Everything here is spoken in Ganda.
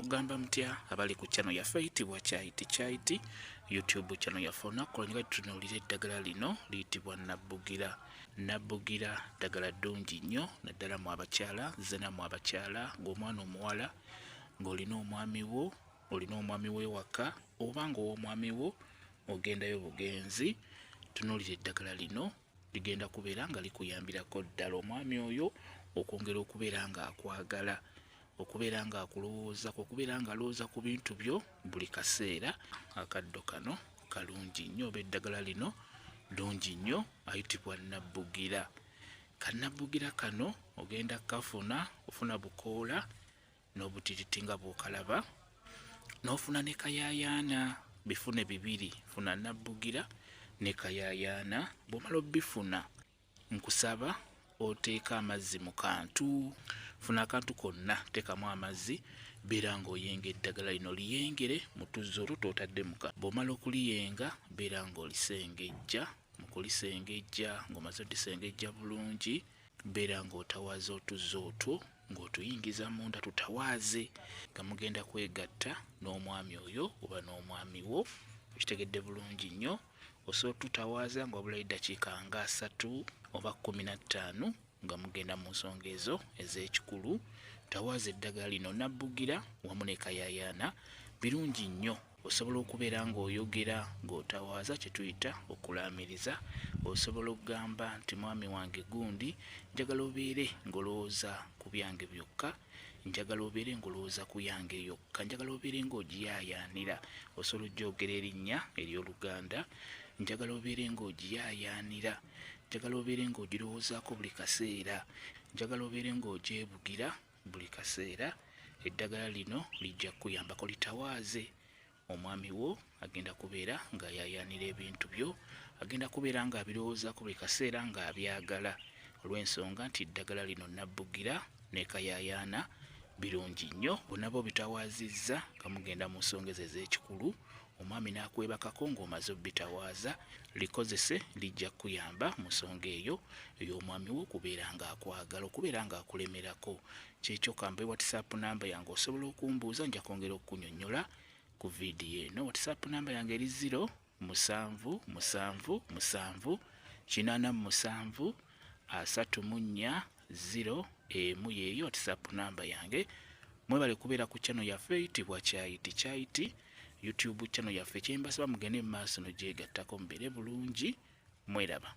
Mugamba mutya abali ku channel yaffe eyitibwa Kyayiti Kyayiti YouTube channel yaffe. Olunaku lwaleero tutunuulira eddagala lino liyitibwa Nabbugira. Nabbugira ddagala ddungi nnyo naddala mu abakyala, nze nammwe abakyala, ng'omwana omuwala ng'olina omwami wo, olina omwami w'ewaka oba ng'ow'omwami wo ogendayo bugenzi, tunuulira eddagala lino ligenda kubeera nga likuyambirako ddala omwami oyo okwongera okubeera ng'akwagala, okubeera ng'akulowoozaako, okubeera ng'alowooza ku bintu byo buli kaseera. Akaddo kano kalungi nnyo oba eddagala lino ddungi nnyo ayitibwa Nabbugira. Kannabbugira kano ogenda kukafuna, ofuna bukoola n'obutiriti nga bw'okalaba, n'ofuna ne kayaayaana, bifune bibiri, funa nabbugira ne kayaayaana. Bw'omala obifuna, nkusaba oteeke amazzi mu kantu, funa akantu konna teekamu amazzi, beera ng'oyenga eddagala lino, liyengere mu tuzzi olwo tw'otadde mu kantu. Bw'omala okuliyenga, beera ng'olisengejja, mu kulisengejja ng'omaze oddisengejja bulungi, beera ng'otawaaza otuzzi otwo ng'otuyingiza munda tutawaaze nga mugenda kwegatta n'omwami oyo oba n'omwami wo. Okitegedde bulungi nnyo. Osobola otutawaaza nga wabulayo eddakiika nga 30 oba 15 nga mugenda mu nsonga ezo ez'ekikulu. Tawaaza eddagala lino Nabbugira wamu ne kayaayaana birungi nnyo. Osobola okubeera ng'oyogera ng'otawaaza kye tuyita okulaamiriza. Osobola okugamba nti mwami wange gundi njagala obeere ng'olowooza ku byange byokka, njagala obeere ng'olowooza ku yange yokka, njagala obeere ng'ogiyaayaanira. Osobola ogyogera erinnya ery'Oluganda, njagala obeere ng'ogiyaayaanira, njagala obeere ng'ogirowoozaako buli kaseera, njagala obeere ng'ogyebugira buli kaseera. Eddagala lino lijja kukuyambako litawaaze omwami wo, agenda kubeera ng'ayaayaanira ebintu byo, agenda kubeera ng'abirowoozaako buli kaseera ng'abyagala, olw'ensonga nti eddagala lino Nabbugira ne kayaayaana birungi nnyo. Bw'onaaba obitawaazizza nga mugenda mu nsonga ezo ez'ekikulu, omwami n'akwebakako ng'omaze obbitawaaza, likozese, lijja kukuyamba mu nsonga eyo ey'omwami wo okubeera ng'akwagala, okubeera ng'akulemerako. Kyekyo kambe WhatsApp namba yange osobola okumbuuza, nja kwongera okukunyonnyola ku vidiyo eno. WhatsApp namba yange eri 0 7 7 7 87 34 0 1, yeeyo WhatsApp namba yange. Mwebale kubeera ku channel yaffe eyitibwa Kyayiti Kyayiti YouTube channel yaffe. Kyembasaba mugende mu maaso nogyegattako, mubeere bulungi, mweraba.